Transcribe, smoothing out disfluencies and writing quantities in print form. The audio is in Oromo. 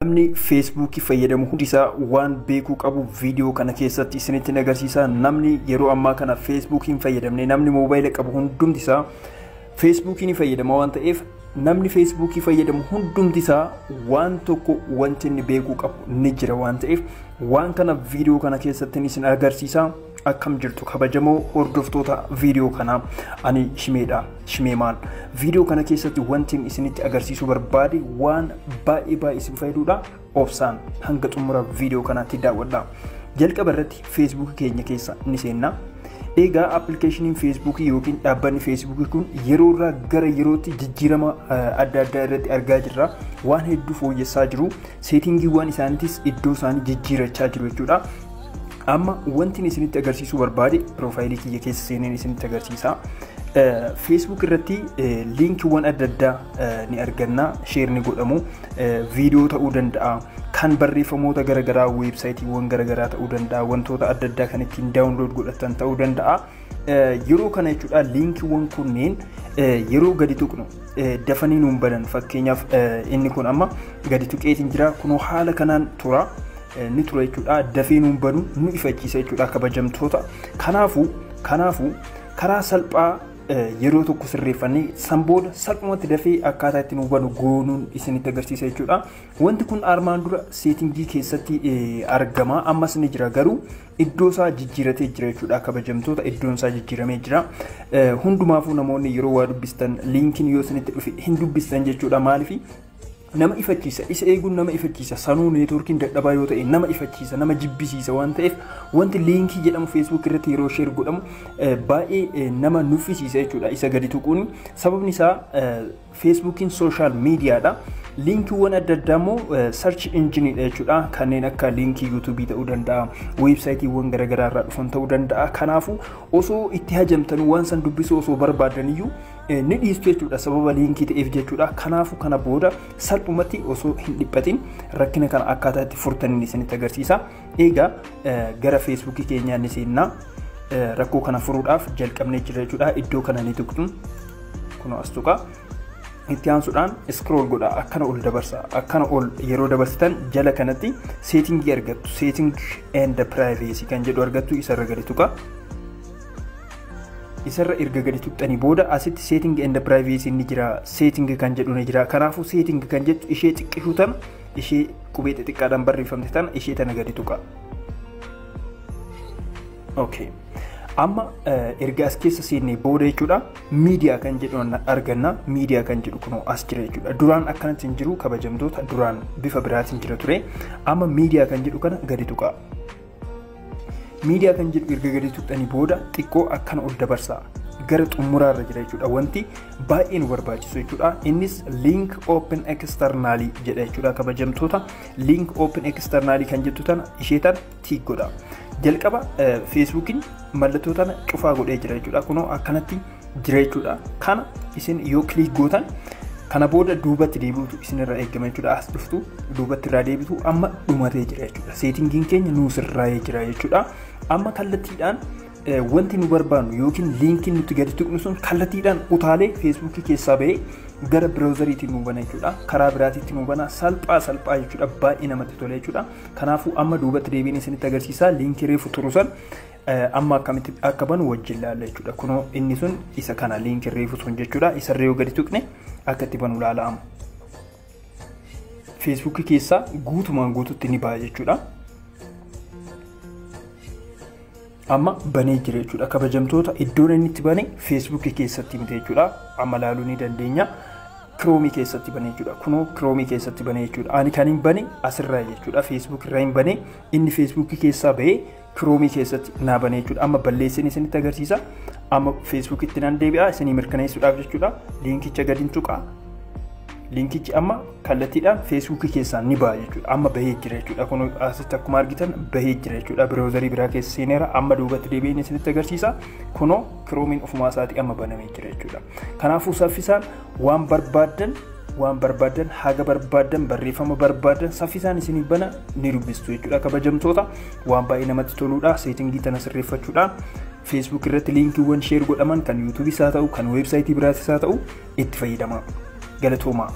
Namni Feesbuukii fayyadamu hundi isaa waan beekuu qabu viidiyoo kana keessatti isinitti agarsiisa. Namni yeroo ammaa kana Feesbuukii hin fayyadamne, namni moobaayila qabu hundumti isaa Feesbuukii ni fayyadama waan ta'eef, namni Feesbuukii fayyadamu hundumti isaa waan tokko wanti inni beekuu qabu ni jira waan ta'eef, waan kana viidiyoo kana keessatti isin agarsiisa. Akkam jirtu kabajamoo hordoftoota viidiyoo kanaa? Ani Shimeedha, Shimeemaan. Viidiyoo kana keessatti wanti isinitti agarsiisuu barbaade waan baay'ee baay'ee isin fayyaduudha. Obsaan hanga xumura viidiyoo kanaatti daawwadha. Jalqaba irratti Feesbuukii keenya keessa ni seenna. Egaa appilikeeshiniin Feesbuukii yookiin dhaabbanni Feesbuukii kun yeroo irraa gara yerootti jijjiirama adda addaa irratti argaa jirra. Waan hedduu fooyyessaa jiru. Seetingiiwwan isaaniitis iddoo isaanii jijjiirachaa jiru jechuudha. Amma wanti isinitti agarsiisuu barbaade piroofaayilii kiyya keessa seeneen isinitti agarsiisa. Facebook irratti liinkiiwwan adda addaa ni arganna, share ni godhamu, viidiyoo ta'uu danda'a, kan barreeffamoota garaagaraa, weebsaayitiiwwan garaagaraa ta'uu danda'a, wantoota adda addaa kan ittiin download godhatan ta'uu danda'a. Yeroo kana jechuudha, liinkiiwwan kunneen yeroo gadi tuqnu dafanii nuun badan. Fakkeenyaaf, inni kun amma gadi tuqeetiin jira, kunoo haala kanaan tura. Ni tura jechuudha, dafee nuun banu, nu ifachiisa jechuudha, kabajamtoota. Kanaafuu karaa salphaa yeroo tokko sirreeffannee san booda salphumatti dafee akkaataa itti nu banu goonuun isinitti agarsiisa jechuudha. Wanti kun armaan dura seetingii keessatti argama, ammas ni jira, garuu iddoo isaa jijjiiratee jira jechuudha, kabajamtoota, iddoon isaa jijjiiramee jira. Hundumaafuu namoonni yeroo waa dubbistan liinkiin yoo isinitti dhufe hin dubbistan jechuudha. Maaliif? Nama ifachiisa, isa eeguun nama ifachiisa. Sanuu neetwoorkiin dadhabaa yoo ta'e nama ifachiisa, nama jibbisiisa waan ta'eef, wanti liinkii jedhamu Facebook irratti yeroo share godhamu baay'ee nama nuffisiisa jechuudha isa gadi tuquun. Sababni isaa, Feesbuukiin social miidiyaadha. Liinkiiwwan adda addaa immoo search engineidha jechuudha. Kanneen akka liinkii YouTubeii ta'uu danda'a, weebsaayitiiwwan garaagaraa irraa dhufan ta'uu danda'a. Kanaafuu osoo itti hajamtanuu, waan san dubbisuu osoo barbaadaniyyuu ni dhiistu jechuudha, sababa liinkii ta'eef jechuudha. Kanaafuu kana booda salphumatti osoo hin dhiphatin rakkina kana akkaataa itti furtaniin isinitti agarsiisa. Egaa gara Feesbuukii keenyaa ni seennaa. Rakkoo kana furuudhaaf jalqabnee jira jechuudha. Iddoo kana ni tuqxu. Kunoo as tuqaa. Itti aansuudhaan scroll godha, akkana ol dabarsa. Akkana ol yeroo dabarsitan jala kanatti seetingii argattu, setting and privacy kan jedhu argattu. Isarra gadi tuqa. Isarra erga gadi tuqxanii booda asitti setting and privacy ni jira, setting kan jedhu ni jira. Kanaafuu setting kan jettu ishee xiqqishuu tana, ishee qubee xixiqqaadhaan barreeffamte tana, ishee tana gadi tuqa. Okay. Amma erga as keessa seennee booda jechuudha, miidiyaa kan jedhu arganna. Miidiyaa kan jedhu kunoo as jira jechuudha. Duraan akkanatti hin jiru, kabajamtoota, duraan bifa biraatiin jira ture. Amma miidiyaa kan jedhu kana gadi tuqa. Miidiyaa kan jedhu erga gadi tuqxanii booda xiqqoo akkana ol dabarsa. Gara xumuraarra jira jechuudha, wanti baay'ee nu barbaachisu jechuudha. Innis link open externally jedha jechuudha, kabajamtoota. Link open externally kan jettu tana, ishee tana tick godha. Jalqaba Feesbuukiin mallattoo tana cufaa godhee jira jechuudha. Kunoo akkanatti jira jechuudha. Kana isin yoo click gootan, kana booda duubatti deebi'utu isinirraa eegama jechuudha. As dhuftu, duubatti irraa deebitu. Amma dhumatee jira jechuudha. Seetingiin keenya nuu sirraa'ee jira jechuudha. Amma kallattiidhaan wanti nu barbaannu yookiin liinkiin nuti gadi tuqnu sun kallattiidhaan utaalee Feesbuukii keessaa bahee gara browseriitiin nu bana jechuudha. Karaa biraatiitti nu bana, salphaa salphaa jechuudha. Baay'ee namatti tola jechuudha. Kanaafuu amma duubatti deebiin isinitti agarsiisa. Liinkii reefu turu san amma akkamitti akka banu wajjin ilaalla jechuudha. Kunoo inni sun isa kana, liinkii reefu sun jechuudha. Isarra yoo gadi tuqne akka itti banu ilaala amma. Feesbuukii keessaa guutumaan guututti ni ba'a jechuudha. Amma banee jira jechuudha, kabajamtoota. Iddoon inni itti bane Feesbuukii keessatti miti jechuudha. Amma ilaaluu ni dandeenya. Kiroomii keessatti bane jechuudha. Kunoo Kiroomii keessatti bane jechuudha. Ani kan hin bane asirraa jechuudha, Feesbuuk irraa hin bane. Inni Feesbuukii keessaa bahee Kiroomii keessatti naa bane jechuudha. Amma balleessin isinitti agarsiisa. Amma Feesbuukitti nan deebi'a isinii mirkaneessuudhaaf jechuudha. Liinkicha gadi tuqaa. Liinkichi amma kallattiidhaan Feesbuukii keessaa ni ba'a jechuudha. Amma bahee jira jechuudha. Kun asitti akkuma argitan bahee jira jechuudha. Browserii biraa keessa seeneera. Amma duubatti deebiin isinitti agarsiisa. Kunoo Kiroomiin ofumaa isaatii amma banamee jira jechuudha. Kanaafuu saffisaan waan barbaaddan, haga barbaaddan, barreeffama barbaaddan saffisaan isinii bana, ni dubbistu jechuudha, kabajamtoota. Waan baay'ee namatti toluudha. Seetingii tana sirreeffachuudhaan Facebook irratti liinkiiwwan share godhaman kan YouTubeis haa ta'u, kan weebsaayitii biraatis haa ta'u, itti fayyadama. Galatoomaa.